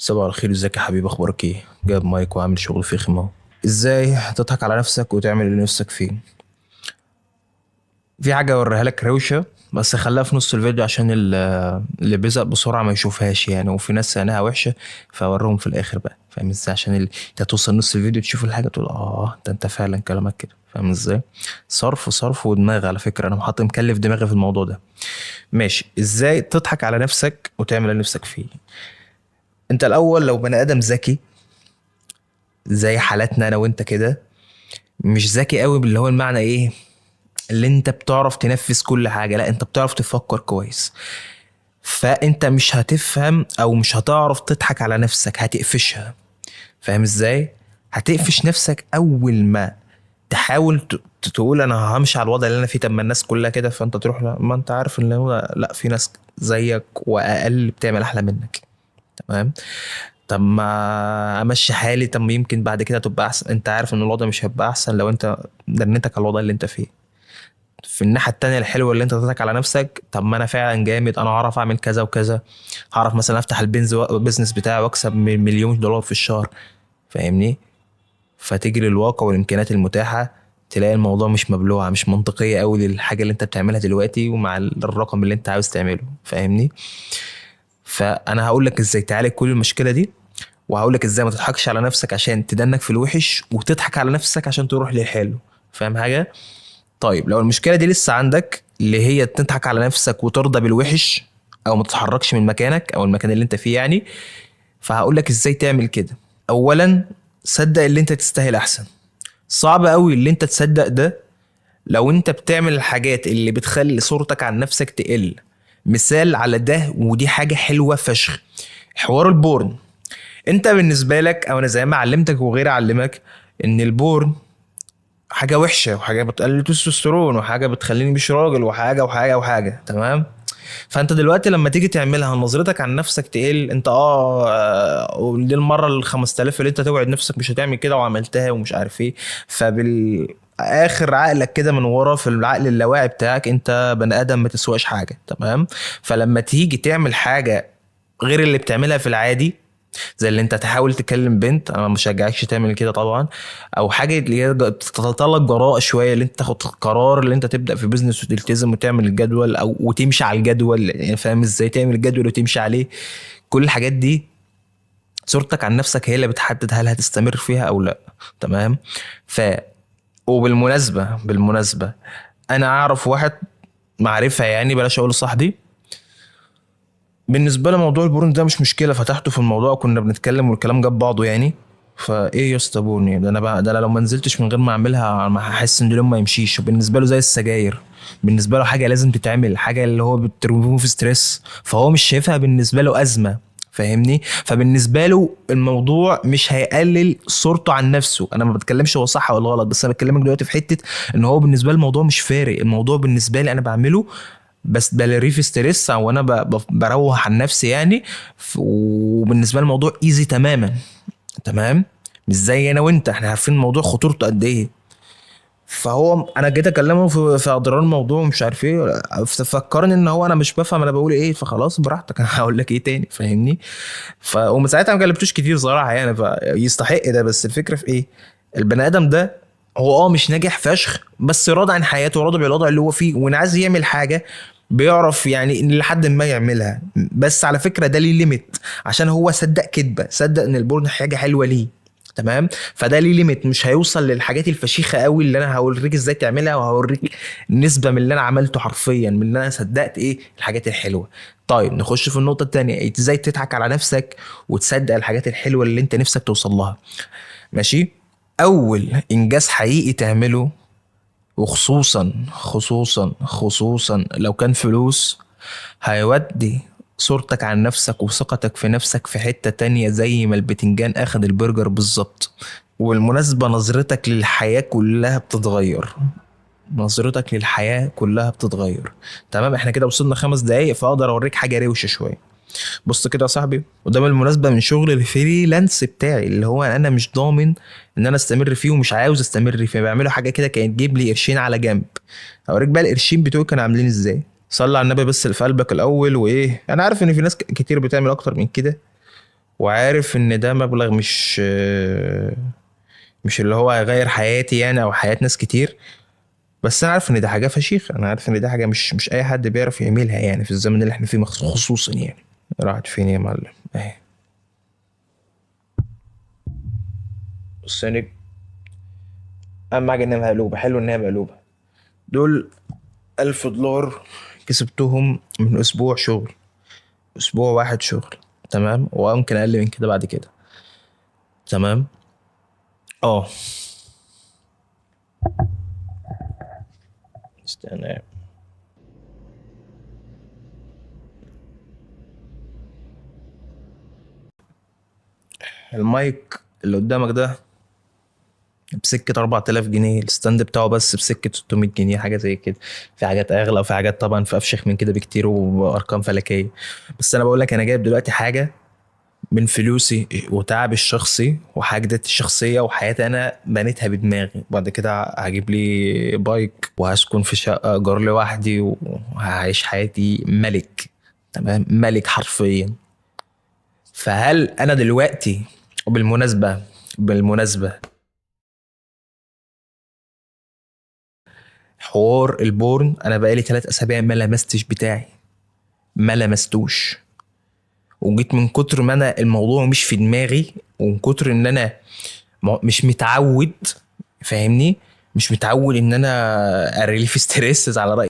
صباح الخير، ازيك يا حبيبي؟ اخبارك ايه؟ جايب مايك وعامل شغل فخم اهو. ازاي تضحك على نفسك وتعمل اللي نفسك فيه؟ في حاجة اوريها لك روشه، بس خليها في نص الفيديو عشان اللي بيزق بسرعة ما يشوفهاش يعني، وفي ناس عينيها وحشة فاوريهم في الاخر بقى، فاهم ازاي؟ عشان انت توصل نص الفيديو تشوف الحاجة تقول ده انت فعلا كلامك كده، فاهم ازاي؟ صرف صرف ودماغ. على فكرة انا محط مكلف دماغي في الموضوع ده. ماشي، ازاي تضحك على نفسك وتعمل اللي نفسك فيه؟ انت الاول لو بني ادم ذكي زي حالاتنا انا وانت كده، مش ذكي قوي باللي هو المعنى ايه، اللي انت بتعرف تنفذ كل حاجة، لا انت بتعرف تفكر كويس، فانت مش هتفهم او مش هتعرف تضحك على نفسك، هتقفشها، فاهم ازاي؟ هتقفش نفسك اول ما تحاول تقول انا همشي على الوضع اللي انا فيه، طب ما الناس كلها كده، فانت تروح لا، ما انت عارف ان هو لا، في ناس زيك واقل بتعمل احلى منك، تمام؟ طب ما امشي حالي، طب ما يمكن بعد كده تبقى احسن. انت عارف ان الوضع مش هيبقى احسن لو انت دنيتك على الوضع اللي انت فيه. في الناحية التانية الحلوة اللي انت تضحك على نفسك، طب ما انا فعلا جامد، انا هعرف اعمل كذا وكذا، هعرف مثلا افتح البيزنس بتاعي واكسب مليون دولار في الشهر، فاهمني؟ فتيجي للواقع والامكانيات المتاحة تلاقي الموضوع مش مبلوعة، مش منطقية قوي للحاجة اللي انت بتعملها دلوقتي ومع الرقم اللي انت عاوز تعمله، فاهمني؟ فانا هقول لك ازاي تعالج كل المشكلة دي، وهقول لك ازاي ما تضحكش على نفسك عشان تدنك في الوحش، وتضحك على نفسك عشان تروح للحلو، فاهم حاجة؟ طيب لو المشكلة دي لسه عندك، اللي هي تضحك على نفسك وترضى بالوحش او ما تتحركش من مكانك او المكان اللي انت فيه يعني، فهقول لك ازاي تعمل كده. اولا، صدق اللي انت تستاهل احسن. صعب قوي اللي انت تصدق ده لو انت بتعمل الحاجات اللي بتخلي صورتك عن نفسك تقل. مثال على ده، ودي حاجة حلوة فشخ، حوار ال porn. انت بالنسبة لك، او انا زي ما علمتك وغيري علمك، ان ال porn حاجة وحشة وحاجة بتقلل التستوستيرون وحاجة بتخليني مش راجل وحاجة وحاجة وحاجة، تمام؟ فانت دلوقتي لما تيجي تعملها نظرتك عن نفسك تقل، انت دي المرة ال 5000 اللي انت توعد نفسك مش هتعمل كده وعملتها ومش عارف ايه، فبالاخر عقلك كده من ورا في العقل اللاواعي بتاعك انت بني ادم ما تسواش حاجة، تمام؟ فلما تيجي تعمل حاجة غير اللي بتعملها في العادي، زي اللي انت تحاول تكلم بنت، انا ما بشجعكش تعمل كده طبعا، او حاجة اللي هي تتطلب جراءه شوية، اللي انت تاخد قرار اللي انت تبدا في business وتلتزم وتعمل الجدول او وتمشي على الجدول، يعني فاهم ازاي تعمل الجدول وتمشي عليه. كل الحاجات دي صورتك عن نفسك هي اللي بتحدد هل هتستمر فيها او لا، تمام؟ وبالمناسبة، انا اعرف واحد معرفة يعني، بلاش اقول صاحبي، بالنسبة لموضوع ال porn ده مش مشكلة، فتحته في الموضوع كنا بنتكلم والكلام جاب بعضه يعني. فايه يا اسطى porn يعني؟ ده انا بقى، ده انا لو ما نزلتش من غير ما اعملها ما هحس ان اليوم ما يمشيش. وبالنسبة له زي السجاير، بالنسبة له حاجة لازم تتعمل، حاجة اللي هو بترميه في stress، فهو مش شايفها بالنسبة له ازمة، فاهمني؟ فبالنسبه له الموضوع مش هيقلل صورته عن نفسه. انا ما بتكلمش هو صح ولا غلط، بس انا بكلمك دلوقتي في حتة ان هو بالنسبة له الموضوع مش فارق. الموضوع بالنسبة لي انا بعمله بس بلري في stress، او انا بروح عن نفسي يعني، وبالنسبة لي الموضوع easy تماما، تمام؟ مش زي انا وانت، احنا عارفين الموضوع خطورته قد ايه. فهو انا جيت اكلمه في اضرار الموضوع ومش عارف ايه، فكرني ان هو انا مش بفهم انا بقول ايه، فخلاص براحتك انا هقول لك ايه تاني، فاهمني؟ ومن ساعتها ما كلمتوش كتير صراحة يعني، فيستحق ده. بس الفكرة في ايه؟ البني ادم ده هو مش ناجح فشخ، بس راضي عن حياته وراضي بالوضع اللي هو فيه، وان عايز يعمل حاجة بيعرف يعني لحد ما يعملها. بس على فكرة ده ليه limit، عشان هو صدق كدبه، صدق ان ال porn حاجة حلوة ليه، تمام؟ فده ليه limit، مش هيوصل للحاجات الفشيخه قوي اللي انا هوريك ازاي تعملها، وهوريك نسبه من اللي انا عملته حرفيا، من اللي انا صدقت ايه الحاجات الحلوة. طيب نخش في النقطة التانية، ازاي تضحك على نفسك وتصدق الحاجات الحلوة اللي انت نفسك توصل لها. ماشي؟ اول انجاز حقيقي تعمله، وخصوصا خصوصا خصوصا لو كان فلوس، هيودي صورتك عن نفسك وثقتك في نفسك في حتة تانية، زي ما البتنجان أخد البرجر بالظبط. وبالمناسبة نظرتك للحياة كلها بتتغير، نظرتك للحياة كلها بتتغير، تمام؟ احنا كده وصلنا 5 دقايق، فأقدر أوريك حاجة روشة شوية. بص كده يا صاحبي، وده بالمناسبة من شغل ال freelance بتاعي، اللي هو أنا مش ضامن إن أنا أستمر فيه ومش عاوز أستمر فيه، بعمله حاجة كده كانت تجيب لي قرشين على جنب. أوريك بقى القرشين بتوعي كانوا عاملين إزاي. صلي على النبي بس اللي في قلبك الأول. وإيه، أنا عارف إن في ناس كتير بتعمل أكتر من كده، وعارف ان ده مبلغ مش اللي هو هيغير حياتي يعني او حياة ناس كتير، بس انا عارف ان ده حاجة فشيخه، انا عارف ان ده حاجة مش اي حد بيعرف يعملها يعني في الزمن اللي احنا فيه خصوصا يعني. راحت فين يا معلم؟ اهي. بص يعني اهم حاجة انها مقلوبة، حلو انها مقلوبة. دول $1000 كسبتهم من اسبوع شغل، اسبوع واحد شغل، تمام، وممكن اقل من كده بعد كده، تمام. استنى، المايك اللي قدامك ده بسكة 4000 جنيه، ال stand بتاعه بس بسكة 600 جنيه، حاجة زي كده. في حاجات أغلى وفي حاجات طبعا في أفشخ من كده بكتير وأرقام فلكية، بس أنا بقول لك أنا جايب دلوقتي حاجة من فلوسي وتعبي الشخصي وحاجتي الشخصية وحياتي أنا بنيتها بدماغي. بعد كده هجيب لي bike وهسكن في شقة إيجار لوحدي وهعيش حياتي ملك، تمام، ملك حرفيا. فهل أنا دلوقتي، وبالمناسبة بالمناسبة حوار ال porn أنا بقالي 3 أسابيع ما لمستش بتاعي، ما لمستوش، وجيت من كتر ما انا الموضوع مش في دماغي ومن كتر ان انا مش متعود، فاهمني، مش متعود ان انا ا relieve stress على رايي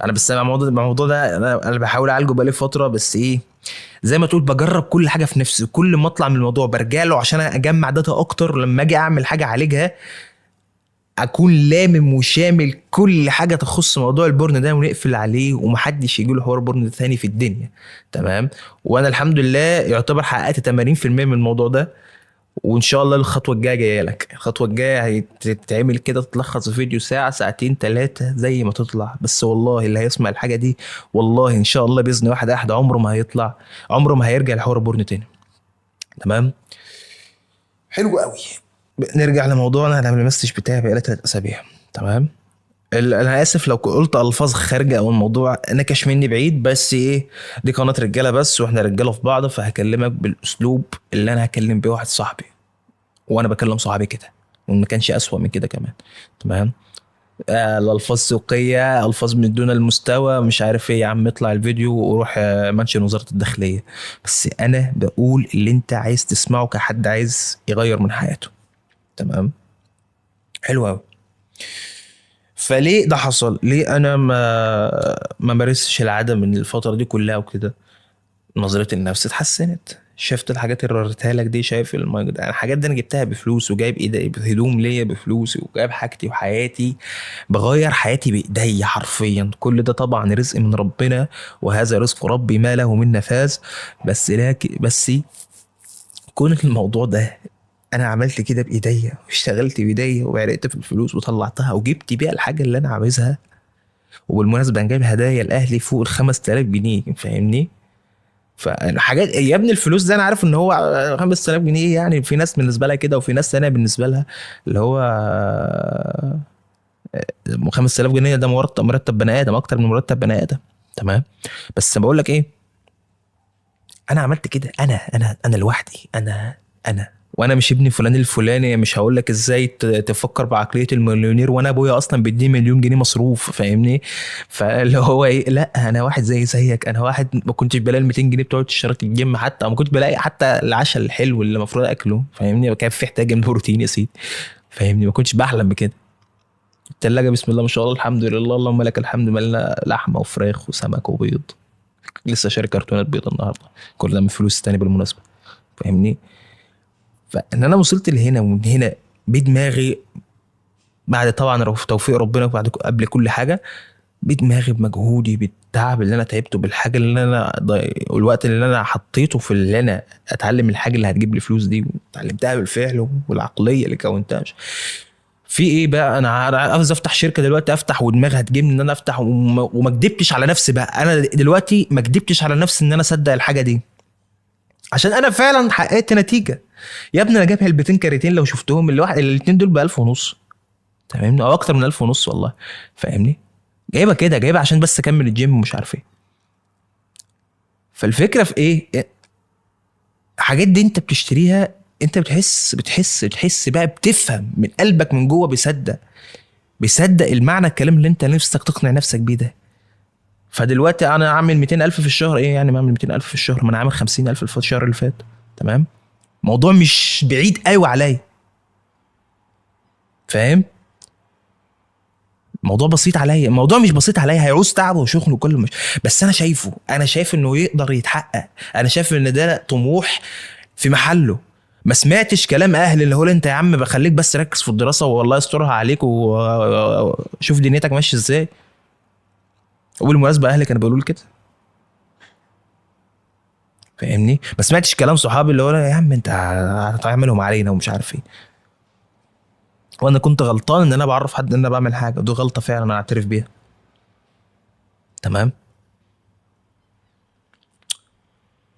انا. بس انا الموضوع ده انا بحاول اعالجه بقالي فترة، بس ايه، زي ما تقول بجرب كل حاجة في نفسي، كل ما اطلع من الموضوع برجع له عشان اجمع data اكتر، لما اجي اعمل حاجة اعالجها اكون لامم وشامل كل حاجة تخص موضوع ال porn ده ونقفل عليه ومحدش يجي له حوار porn ده تاني في الدنيا، تمام. وانا الحمد لله يعتبر حققت 80% من الموضوع ده، وان شاء الله الخطوة الجاية جاية لك. الخطوة الجاية هتتعمل كده، تتلخص في فيديو ساعة ساعتين 3 زي ما تطلع، بس والله اللي هيسمع الحاجة دي والله ان شاء الله باذن واحد احد عمره ما هيطلع، عمره ما هيرجع لحوار porn تاني، تمام. حلو قوي. نرجع لموضوعنا. انا ما لمستش بتاعي بقالي 3 أسابيع، تمام. انا اسف لو قلت الفاظ خارجه او الموضوع نكش مني بعيد، بس ايه، دي قناة رجاله بس واحنا رجاله في بعض، فهكلمك بالاسلوب اللي انا هكلم بيه واحد صاحبي، وانا بكلم صاحبي كده وما كانش اسوأ من كده كمان، تمام. الالفاظ سوقيه، الفاظ من دون المستوى، مش عارف ايه، يا عم اطلع الفيديو وروح منشن وزارة الداخلية، بس انا بقول اللي انت عايز تسمعه كحد عايز يغير من حياته، تمام. حلو قوي. فليه ده حصل؟ ليه انا ما مارستش العادة من الفترة دي كلها وكده؟ نظرتي للنفس اتحسنت، شفت الحاجات اللي وريتها لك دي، شايف المايك ده، الحاجات دي انا جبتها بفلوس، وجايب ايه ده، هدوم ليا بفلوس، وجايب حاجتي وحياتي، بغير حياتي بايديا حرفيا. كل ده طبعا رزق من ربنا، وهذا رزق ربي ما له من نفاذ، بس لكن بس كون الموضوع ده انا عملت كده بايديا واشتغلت بايديا وعرقت في الفلوس وطلعتها وجبت بيها الحاجة اللي انا عاوزها. وبالمناسبة انا جايب هدايا لاهلي فوق ال 5000 جنيه، فاهمني؟ فالحاجات يا ابني الفلوس ده انا عارف ان هو 5000 جنيه يعني، في ناس بالنسبة لها كده وفي ناس ثانية بالنسبة لها اللي هو 5000 جنيه ده مرتب بني ادم، اكتر من مرتب بني ادم، تمام. بس بقول لك ايه، انا عملت كده، انا انا انا لوحدي، انا وانا مش ابن فلان الفلاني، مش هقول لك ازاي تفكر بعقلية المليونير وانا ابويا اصلا بيديني مليون جنيه مصروف، فاهمني؟ فاللي هو ايه، لا انا واحد زي زيك، انا واحد ما كنتش بلاقي ال 200 جنيه بتوع اشتراك الجيم حتى، ما كنتش بلاقي حتى العشاء الحلو اللي المفروض اكله، فاهمني؟ كان في احتياج من بروتين يا سيدي، فاهمني؟ ما كنتش بحلم بكده. التلاجة بسم الله ما شاء الله الحمد لله اللهم لك الحمد، ملنا لحمه وفراخ وسمك وبيض، لسه شاري كرتونات بيض النهارده، كل ده من فلوس تاني بالمناسبة، فاهمني؟ فان انا وصلت لهنا ومن هنا بدماغي، بعد طبعا توفيق ربنا بعد قبل كل حاجة، بدماغي بمجهودي بالتعب اللي انا تعبته، بالحاجة اللي انا والوقت اللي انا حطيته في اللي انا اتعلم الحاجة اللي هتجيب لي فلوس دي، وتعلمتها بالفعل، والعقلية اللي كونتها. في ايه بقى، انا عاوز افتح شركة دلوقتي، افتح ودماغي هتجيبني ان انا افتح، وما كدبتش على نفسي بقى، انا دلوقتي ما كدبتش على نفسي ان انا اصدق الحاجة دي، عشان انا فعلا حققت نتيجة. يا ابني انا جايب علبتين كرياتين لو شفتهم، الواحد الاثنين دول ب1500، تمام، او اكتر من 1500 والله، فاهمني؟ جايبه كده، جايبه عشان بس اكمل الجيم ومش عارف ايه. فالفكرة في ايه، الحاجات دي انت بتشتريها، انت بتحس بتحس بتحس بقى، بتفهم من قلبك من جوه، بيصدق المعنى الكلام اللي انت نفسك تقنع نفسك بيه ده. فدلوقتي انا عامل 200,000 في الشهر، ايه يعني ما اعمل 200,000 في الشهر؟ ما انا عامل 50,000 في الشهر اللي فات، تمام؟ الموضوع مش بعيد قوي عليا، فاهم؟ الموضوع بسيط عليا، الموضوع مش بسيط عليا، هيعوز تعب وشغل وكل مش، بس انا شايفه، انا شايف انه يقدر يتحقق، انا شايف ان ده طموح في محله. ما سمعتش كلام اهل اللي هو انت يا عم بخليك بس ركز في الدراسة والله يسترها عليك وشوف دنيتك ماشية ازاي. وبالمناسبة اهلي كانوا بيقولوا لي كده، فاهمني؟ ما سمعتش كلام صحابي اللي هو يا عم انت هتعملهم علينا ومش عارف ايه. وانا كنت غلطان ان انا بعرف حد ان انا بعمل حاجة، دي غلطه فعلا انا اعترف بيها، تمام؟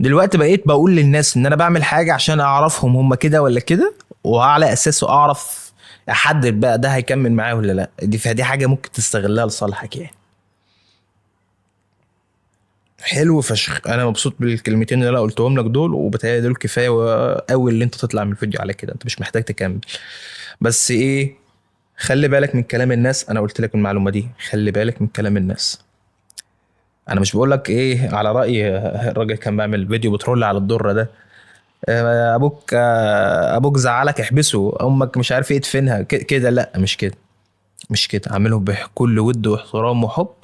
دلوقتي بقيت بقول للناس ان انا بعمل حاجة عشان اعرفهم هم كده ولا كده، وعلى اساسه اعرف احدد بقى ده هيكمل معايا ولا لا. فدي حاجة ممكن تستغلها لصالحك يعني. حلو فشخ، انا مبسوط بالكلمتين اللي انا قلتهم لك دول، وبتهيألي دول كفاية قوي اللي انت تطلع من الفيديو على كده، انت مش محتاج تكمل. بس ايه، خلي بالك من كلام الناس، انا قلت لك المعلومة دي، خلي بالك من كلام الناس. انا مش بقول لك ايه، على راي الراجل كان بيعمل فيديو بترول على الدرة ده، ابوك زعلك احبسه، امك مش عارف ايه ادفنها كده، لا مش كده، مش كده. اعملهم بكل ود واحترام وحب،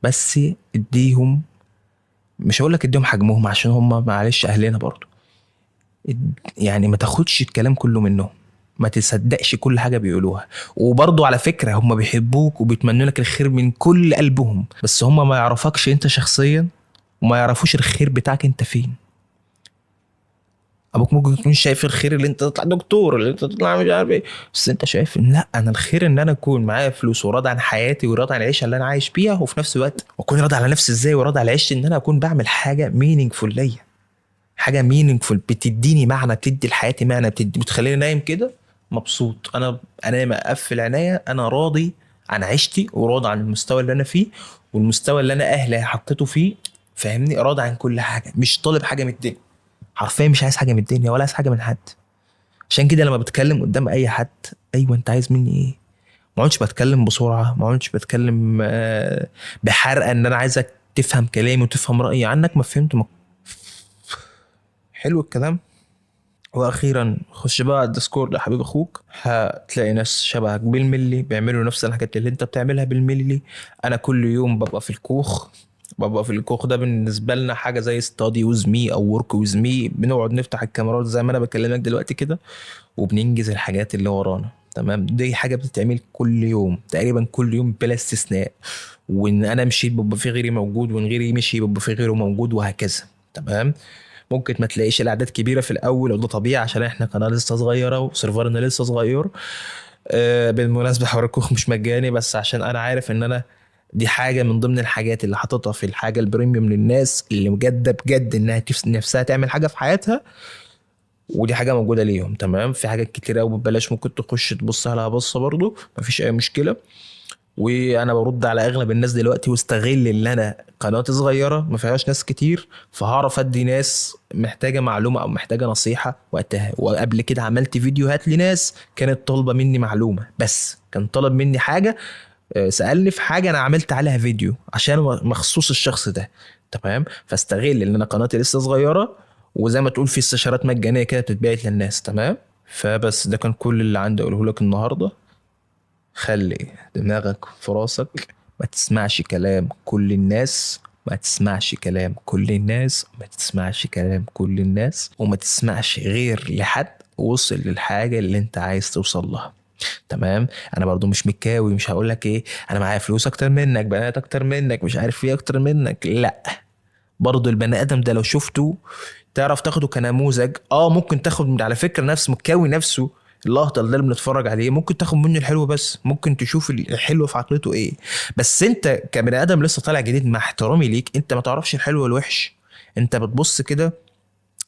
بس اديهم، مش هقول لك اديهم حجمهم عشان هم معلش اهلنا برضو، يعني ما تاخدش الكلام كله منهم، ما تصدقش كل حاجة بيقولوها. وبرضو على فكرة هم بيحبوك وبيتمنوا لك الخير من كل قلبهم، بس هم ما يعرفكش انت شخصيا وما يعرفوش الخير بتاعك انت فين. ابوك ممكن يكون شايف الخير اللي انت تطلع دكتور، اللي انت تطلع مش عارف ايه، بس انت شايف ان لا، انا الخير ان انا اكون معايا فلوس وراضي عن حياتي وراضي عن العيشة اللي انا عايش بيها، وفي نفس الوقت واكون راضي على نفسي ازاي وراضي على عيشتي، ان انا اكون بعمل حاجة meaningful ليا، حاجة meaningful بتديني معنى، بتدي لحياتي معنى، بتخليني نايم كده مبسوط. انا انام اقفل عينيا انا راضي عن عيشتي وراضي عن المستوى اللي انا فيه والمستوى اللي انا اهلي حطيته فيه، فاهمني؟ راضي عن كل حاجة، مش طالب حاجة من الدنيا، حرفيا مش عايز حاجة من الدنيا ولا عايز حاجة من حد. عشان كده لما بتكلم قدام اي حد، ايوه انت عايز مني ايه، ما عدتش بتكلم بسرعة، ما عدتش بتكلم بحرقه ان انا عايزك تفهم كلامي وتفهم رايي عنك، ما فهمت ما. حلو الكلام. واخيرا خش بقى على الديسكورد يا حبيب اخوك، هتلاقي ناس شبهك بالملي بيعملوا نفس الحاجات اللي انت بتعملها بالملي. انا كل يوم ببقى في الكوخ، ببقى في الكوخ ده بالنسبة لنا حاجة زي study with me او work with me، بنقعد نفتح الكاميرات زي ما انا بكلمك دلوقتي كده وبننجز الحاجات اللي ورانا، تمام؟ دي حاجة بتتعمل كل يوم تقريبا، كل يوم بلا استثناء، وان انا مشيت بيبقى في غيري موجود، وان غيري مشي بيبقى في غيره موجود، وهكذا، تمام؟ ممكن ما تلاقيش الاعداد كبيرة في الاول، وده طبيعي عشان احنا قناة لسه صغيرة وسيرفرنا لسه صغير. بالمناسبة حوار الكوخ مش مجاني، بس عشان انا عارف ان انا دي حاجة من ضمن الحاجات اللي حاططها في الحاجة ال premium للناس اللي بجد بجد انها نفسها تعمل حاجة في حياتها، ودي حاجة موجودة ليهم، تمام؟ في حاجات كتير قوي ببلاش ممكن تخش تبص عليها بصة برضو، مفيش اي مشكلة. وانا برد على اغلب الناس دلوقتي، واستغل ان انا قناتي صغيرة ما فيهاش ناس كتير، فهعرف ادي ناس محتاجه معلومة او محتاجه نصيحة وقتها. وقبل كده عملت فيديوهات لناس كانت طالبه مني معلومة، بس كان طلب مني حاجة، سالني في حاجة انا عملت عليها فيديو عشان مخصوص الشخص ده، تمام؟ فاستغل ان انا قناتي لسه صغيرة، وزي ما تقول في استشارات مجانية كده بتتبعت للناس، تمام؟ فبس ده كان كل اللي عندي اقوله لك النهارده. خلي دماغك في راسك، ما تسمعش كلام كل الناس، ما تسمعش كلام كل الناس، ما تسمعش كلام كل الناس، وما تسمعش غير لحد وصل للحاجة اللي انت عايز توصل لها، تمام؟ انا برضو مش مكاوي، مش هقول لك ايه انا معايا فلوس اكتر منك، بنات اكتر منك، مش عارف ايه اكتر منك، لا، برضو البني ادم ده لو شفته تعرف تاخده كنموذج. ممكن تاخد من، على فكرة نفس مكاوي نفسه الاهطل ده اللي بنتفرج عليه، ممكن تاخد منه الحلو، بس ممكن تشوف الحلو في عقلته ايه. بس انت كبني ادم لسه طالع جديد، مع احترامي ليك، انت ما تعرفش الحلو والوحش. انت بتبص كده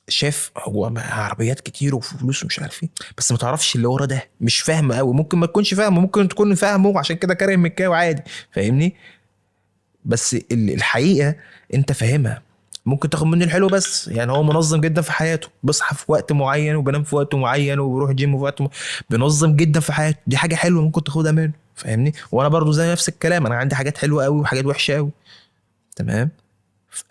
شايف هو عربيات كتير وفلوس ومش عارف ايه، بس ما تعرفش اللي ورا ده، مش فاهمه قوي. ممكن ما تكونش فاهمه، ممكن تكون فاهمه عشان كده كاره مكاوي عادي، فاهمني؟ بس الحقيقة انت فاهمها. ممكن تاخد منه الحلو بس. يعني هو منظم جدا في حياته، بيصحى في وقت معين وبينام في وقت معين وبيروح جيم في وقت بينظم جدا في حياته، دي حاجة حلوة ممكن تاخدها منه، فاهمني؟ وانا برضو زي نفس الكلام، انا عندي حاجات حلوة قوي وحاجات وحشة قوي، تمام؟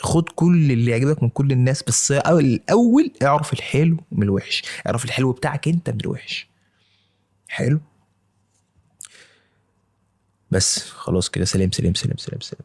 خد كل اللي يعجبك من كل الناس، بس الاول اعرف الحلو من الوحش، اعرف الحلو بتاعك انت من الوحش. حلو، بس خلاص كده. سلام سلام سلام سلام سلام.